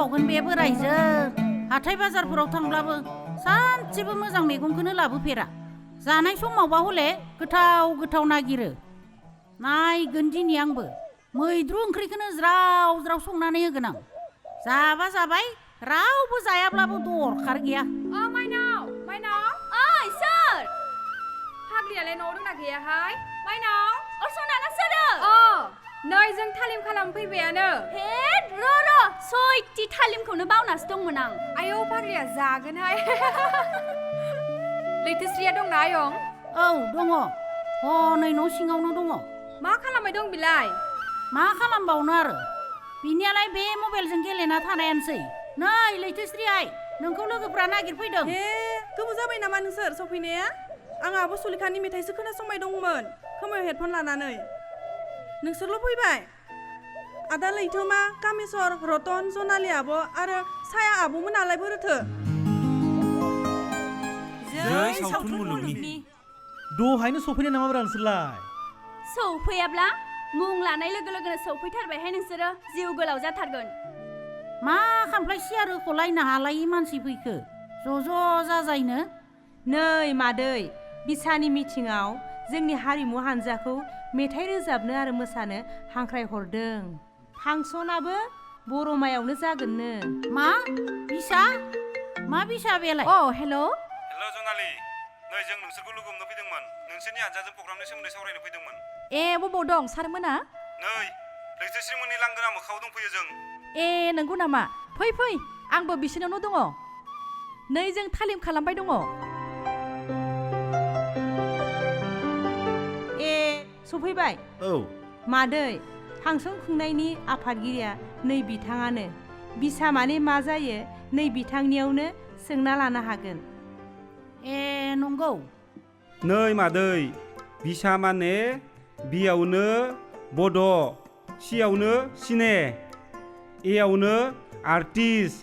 बुंबावगोन बे बोराइजों हाथाय बाजारफोराव थांब्लाबो सानसेबो मोजां मैगंखौनो लाबोफेरा जानाय समावबा हले गोथाव गोथाव नागिरो नायगोन दिनै आंबो मैद्रु ओंख्रिखौनो ज्राव ज्राव संनानै होगोन आं जाबा जाबाय रावबो जायाब्लाबो दरखार गैया माइनाव ओइ सोर फाग्लियालाय न'आव दंना गैयाहाय माइनाव सनाना सोरो नै जों थालिम खालाम फैबायानो हे र' सयथि थालिमखौनो बावनासो दंमोन आं आयौ फाग्लिया जागोनहाय लैथोस्रिया दंना आयं औ दङ हनै न' सिङावनो दङ मा खालामबाय दं बिलाय मा खालामबावनो आरो बिनियालाय बे मबाइलजों गेलेना थानायानोसै नै लैथोस्रियाय नोंखौ लोगोफ्रा नागिरफैदों हे गोबाव जाबाय नामा नोंसोर सफैनाया आं आब' सुलेखानि मेथाइसो खोनासंबाय दंमोन खोमायाव हेडफन लानानै नोंसोरल' फैबाय आदा लैथोमा कामेस्वर रतन जनालि आब' आरो साया आब'मोनालाय बोरोथो जै सावथुन मुलुगनि दहायनो सफैनाय नामाब्रा नोंसोरलाय सौफैयाब्ला मुं लानाय लोगो लोगोनो सौफैथारबायहाय नोंसोरो जिउ गोलाव जाथारगोन मा खामफ्लाय सियारखौ लायनो हालायि मानसि फैखो ज' जाजायनो नै मादै बिसानि मिटिंआव जोंनि हारिमु हानजाखौ मेथाइ रोजाबनो आरो मोसानो हांख्राय हरदों फांसनाबो बरमायावनो जागोननो मा बिसा बेलाय हेल' जनालि नै जों नोंसोरखौ लोगो हमनो फैदोंमोन नोंसोरनि हानजाजों प्रग्रामनि सोमोन्दै सावरायनो फैदोंमोन बबाव दं सारमोना नै लैथोस्रिमोननि लांगोना मोखाङाव दंफैयो जों नंगौ नामा फै आंबो बिसोरनावनो दङ नै जों थालिम खालामबाय दङ सफैबाय औ मादै फांसन खुंनायनि आफादगिरिया नै बिथाङानो बिसा माने मा जायो नै बिथांनियावनो सोंना लानो हागोन नंगौ नै मादै बिसा माने बियावनो बड सियावनो सिने एयावनो आर्टिस्ट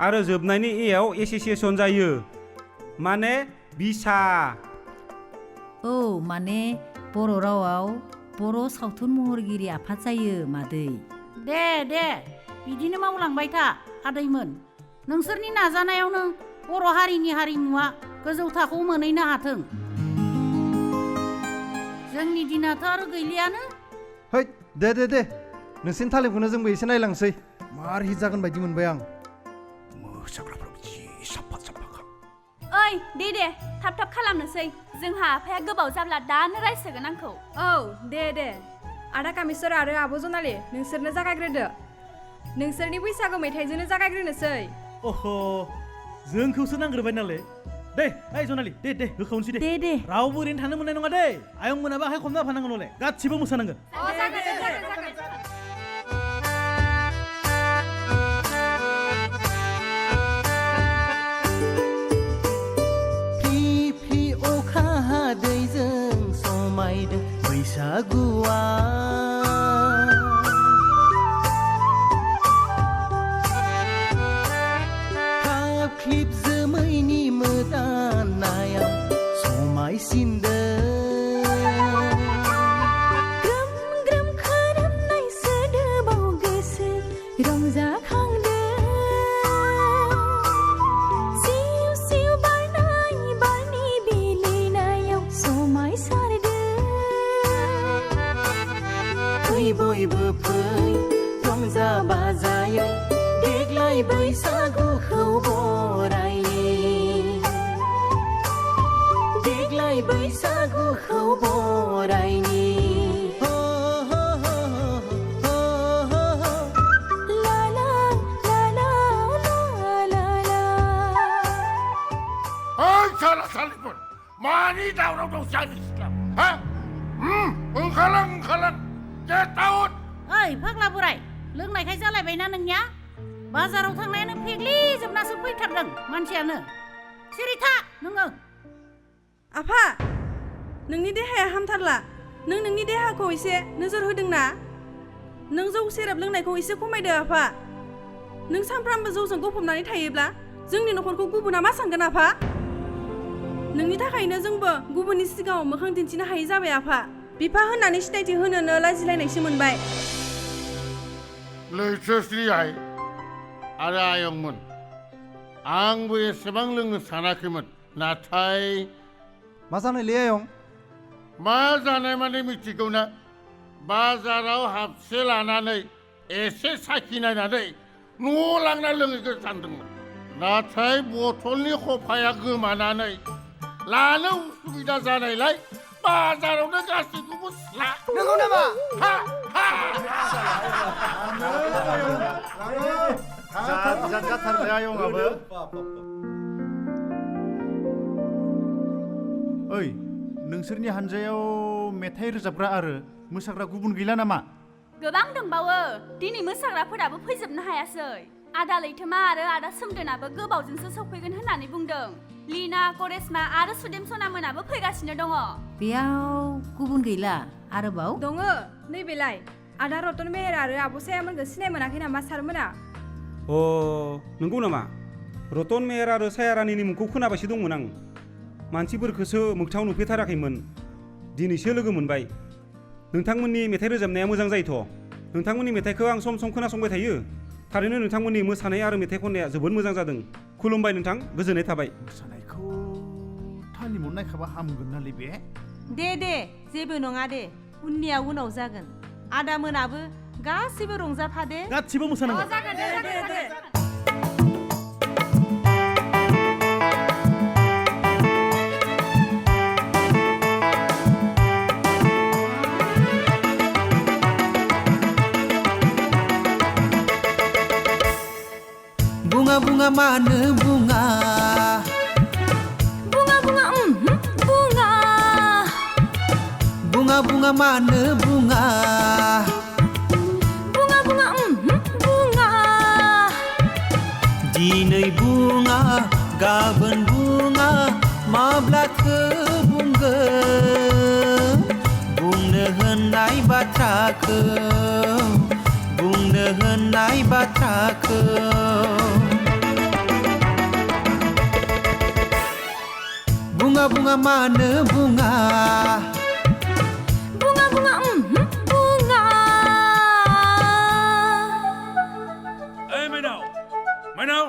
आरो जोबनायनि एयाव एसोसिएसन जायो माने बिसा माने बर' रावाव बर' सावथुन महरगिरि आफाद जायो मादै दे बिदिनो मावलांबाय था आदैमोन नोंसोरनि नाजानायावनो बर' हारिनि हारिमुवा गोजौ थाखोआव मोनहैनो हाथों जोंनि दिनाथ' आरो गैलियानो है दे नोंसिनि थालिमखौनो जोंबो एसे नायलांसै मार हिट जागोन बायदि मोनबाय आं मोसाग्राफ्राबो जि साफा ओइ दे थाब खालामनोसै जोंहा आफाया गोबाव जाब्ला दानो रायसोगोन आंखौ दे आदा कामेस्वर आरो आब' जनालि नोंसोरनो जागायग्रोदो नोंसोरनि बैसागु मेथाइजोंनो जागायग्रोनोसै जोंखौसो नांग्रोबाय नालाय दे जनालि दे होखावनोसै दे रावबो ओरैनो थानो मोननाय नङा दे आयं मोनाबा आखाइ खमना फानांगोन हले गासिबो मोसानांगोन फ्रि अखा हादैजों समायदों बैसागुआ क्लिप जोमैनि मोदानायाव समायसिनदों ग्रोम ग्रोम खोरोमनाय सोदोबाव गोसो रंजाखांदों सिउ बारनाय बारनि बिलिनायाव समायसारदों फै बयबो फै रंजा बाजायै देग्लाय बैसागुखौ बैसागुखौ बरायनि ला ला ला ला ला ला सालिफोर मानि दावराव दावसियानो सिख्ला ओंखारलां गेट आउट ओइ फाग्ला बोराय लोंनायखाय जालायबायना नोंनिया बाजाराव थांनायानो फेग्लिजोबनासो फैथारदों मानसियानो सिरि था नोङो आफा नोंनि देहाया हामथारला नों नोंनि देहाखौ एसे नोजोर होदोंना नों जौ सेरेब लोंनायखौ एसे खमायदो आफा नों सानफ्रामबो जौजों गफबनानै थायोब्ला जोंनि न'खरखौ गुबुना मा सानगोन आफा नोंनि थाखायनो जोंबो गुबुननि सिगाङाव मोखां दिन्थिनो हायै जाबाय आफा बिफा होननानै सिनायथि होनोनो लाजिलायनायसो मोनबाय लैथोस्रियाय आरो आयंमोन आंबो एसेबां लोंनो सानाखैमोन नाथाय मा जानायलै आयं मा जानाय माने मिथिगौना बाजाराव हाबसे लानानै एसे साखिनायनानै न'आव लांना लोंहैगोन सानदोंमोन नाथाय बथलनि खफाया गोमानानै लानो उसुबिदा जानायलाय बाजारावनो गासैखौबो स्ला नंगौ नामा जाथारबाय आयंआबो ओइ नोंसोरनि हानजायाव मेथाइ रोजाबग्रा आरो मोसाग्रा गुबुन गैला नामा गोबां दंबावो दिनै मोसाग्राफोराबो फैजोबनो हायासै आदा लैथोमा आरो आदा सोमदोनाबो गोबावजोंसो सौफैगोन होननानै बुंदों लिना करेसमा आरो सुदेमसना मोनाबो फैगासिनो दङ बेयाव गुबुन गैला आरोबाव दङ नैबेलाय आदा रतन मेहेर आरो आब' सायामोनखौ सिनाय मोनाखै नामा सारमोना अ नंगौ नामा रतन मेहेर आरो सायारानिनि मुंखौ खोनाबायसो दंमोन आं मानसिफोरखौसो मोगथाङाव नुफेरथाराखैमोन दिनैसो लोगो मोनबाय नोंथांमोननि मेथाइ रोजाबनाया मोजां जायोथ' नोंथांमोननि मेथाइखौ आं सम सम खोनासंबाय थायो थारैनो नोंथांमोननि मोसानाय आरो मेथाइ खननाया जोबोद मोजां जादों खुलुमबाय नोंथां गोजोननाय थाबाय मोसानायखौ थालिमाव नायखाबा हामगोन नालै बे दे जेबो नङा दे उननिया उनाव जागोन आदा मोनाबो गासिबो रंजाफादे गासिबो मोसानांगौ दे bunga bunga mana bunga bunga bunga bunga bunga bunga mana bunga bunga bunga bunga dinai bunga gaban bunga mablakho बुंगोन बुंनो होननाय बाथ्राखौ बुंनो होननाय बाथ्राखौ bunga bunga mana bunga bunga bunga bunga माइनाव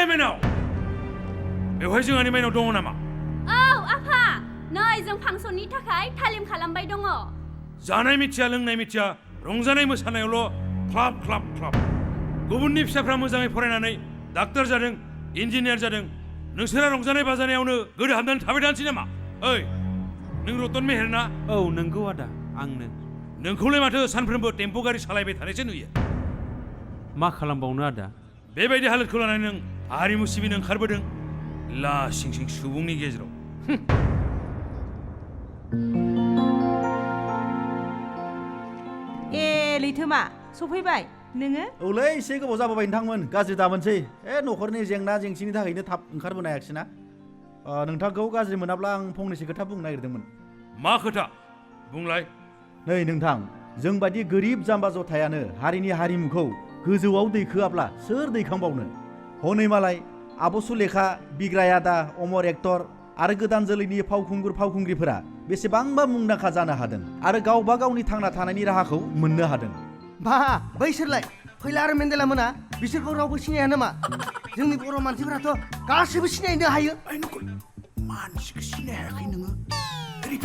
माइनाव बेवहाय जोंहानि माइनाव दङ नामा औ आफा नै जों फांसननि थाखाय थालिम खालामबाय दङ जानाय मिथिया लोंनाय मिथिया रंजानाय मोसानायावल' क्लाब क्लाब क्लाब गुबुननि फिसाफ्रा मोजाङै फरायनानै डाक्टर जादों इन्जिनियार जादों नोंसोरा रंजानाय बाजानायावनो गोदो हाबनानै थाबाय थानोसै नामा ओइ नों रतन मेहेर ना औ नंगौ आदा आंनो नोंखौलाय माथो सानफ्रोमबो टेम्पो गारि सालायबाय थानायसो नुयो मा खालामबावनो आदा बेबायदि हालोदखौ लानानै नों हारिमु सिबिनो ओंखारबोदों लासिं सिं सुबुंनि गेजेराव लैथोमा सफैबाय नोङो औलै एसे गोबाव जाबोबाय नोंथांमोन गाज्रि दामोनसै न'खरनि जेंना जेंसिनि थाखायनो थाब ओंखारबोनो हायाखिसैना नोंथांखौ गाज्रि मोनाब्ला आं फंनैसो खोथा बुंनो नागिरदोंमोन मा खोथा बुंलाय नै नोंथां जों बायदि गोरिब जाम्बा जथायानो हारिनि हारिमुखौ गोजौआव दैखोआब्ला सोर दैखांबावनो हनै मालाय आब' सुलेखा बिग्राय आदा अमर एक्टर आरो गोदान जोलैनि फावखुंगुर फावखुंग्रिफोरा बेसेबांबा मुंदांखा जानो हादों आरो गावबा गावनि थांना थानायनि राहाखौ मोननो हादों बा बैसोरलाय फैला आरो मेन्देला मोना बिसोरखौ रावबो सिनाया नामा जोंनि बर' मानसिफोराथ' गासैबो सिनायनो हायो मानसिखौ सिनाय हायाखै नोङो ओरै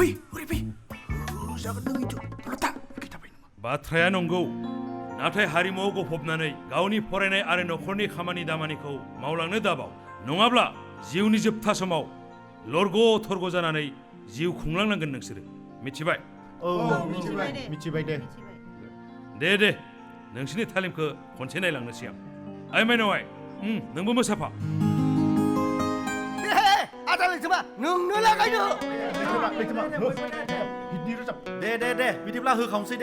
फै जागोन नों बाथ्राया नंगौ नाथाय हारिमुआव गफबनानै गावनि फरायनाय आरो न'खरनि खामानि दामानिखौ मावलांनो दाबाव नङाब्ला जिउनि जोबथा समाव लरग' थरग' जानानै जिउ खुंलांनांगोन नोंसोरो मिथिबाय औ मिथिबाय दे नोंसोरनि तालिमखौ खनसे नायलांनोसै आं आइ माइनावआइ नोंबो मोसाफा आदा लैथोमा नोंनो लागायनो दे बिदिब्ला होखावनोसै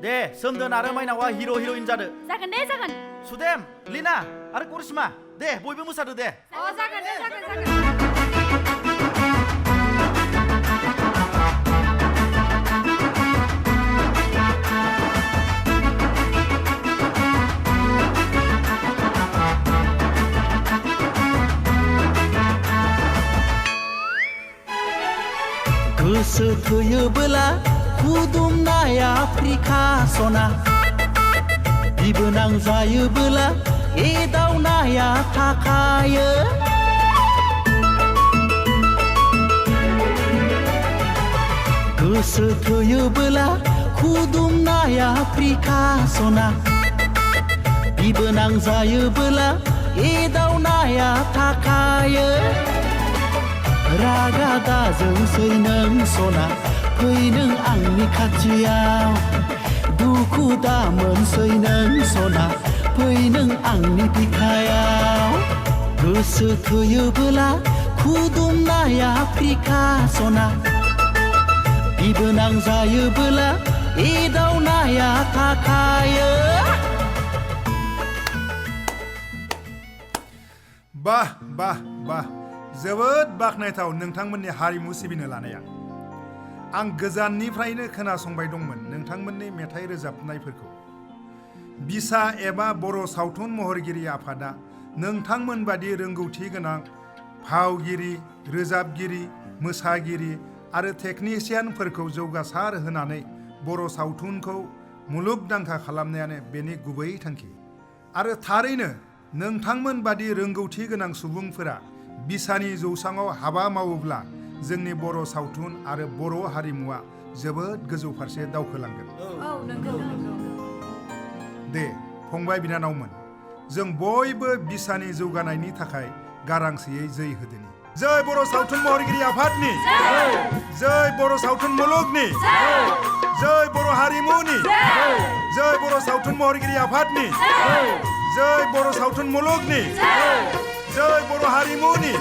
दे सोमदोन आरो माइनावा हिर' हिर'इन जादो जागोन सुदेम लिना आरो करिश्मा दे बयबो मोसादो दे जागोन गोसो थोयोबोला खुदुमनाय आफ्रिका सना बिबोनां जायोबोला एदावनाया थाखायो गोसो थोयोबोला खुदुमनाया प्रिकासना बिबोनां जायोबोला एदावनाया थाखायो रागा दाजोंसै नों सना फै नों आंनि खाथियाव दुखु दा मोनसै नों सना फै नों आंनि बिखायाव गोसो थोयोबोला खुदुमनाया प्रिकासना बिबोनां जायोबोला एदावनाया थाखायो बाह बाह बाह जोबोद बाखनायथाव नोंथांमोननि हारिमु सिबिनो लानाया आं गोजाननिफ्रायनो खोनासंबाय दंमोन नोंथांमोननि मेथाइ रोजाबनायफोरखौ बिसा एबा बर' सावथुन महरगिरि आफादा नोंथांमोन बादि रोंगौथि गोनां फावगिरि रोजाबगिरि मोसागिरि आरो टेकनिशियानफोरखौ जौगासार होनानै बर' सावथुनखौ मुलुगदांखा खालामनायानो बेनि गुबै थांखि आरो थारैनो नोंथांमोन बादि रोंगौथि गोनां सुबुंफोरा बिसानि जौसाङाव हाबा मावोब्ला जोंनि बर' सावथुन आरो बर' हारिमुवा जोबोद गोजौ फारसे दावखोलांगोन दे फंबाय बिनानावमोन जों बयबो बिसानि जौगानायनि थाखाय गारांसेयै जै होदोनि जय बर' सावथुन महरगिरि आफादनि जय बर' सावथुन मुलुगनि जय बर' हारिमुनि जय बर' सावथुन महरगिरि आफादनि जय बर' सावथुन मुलुगनि जय बर' हारिमुनि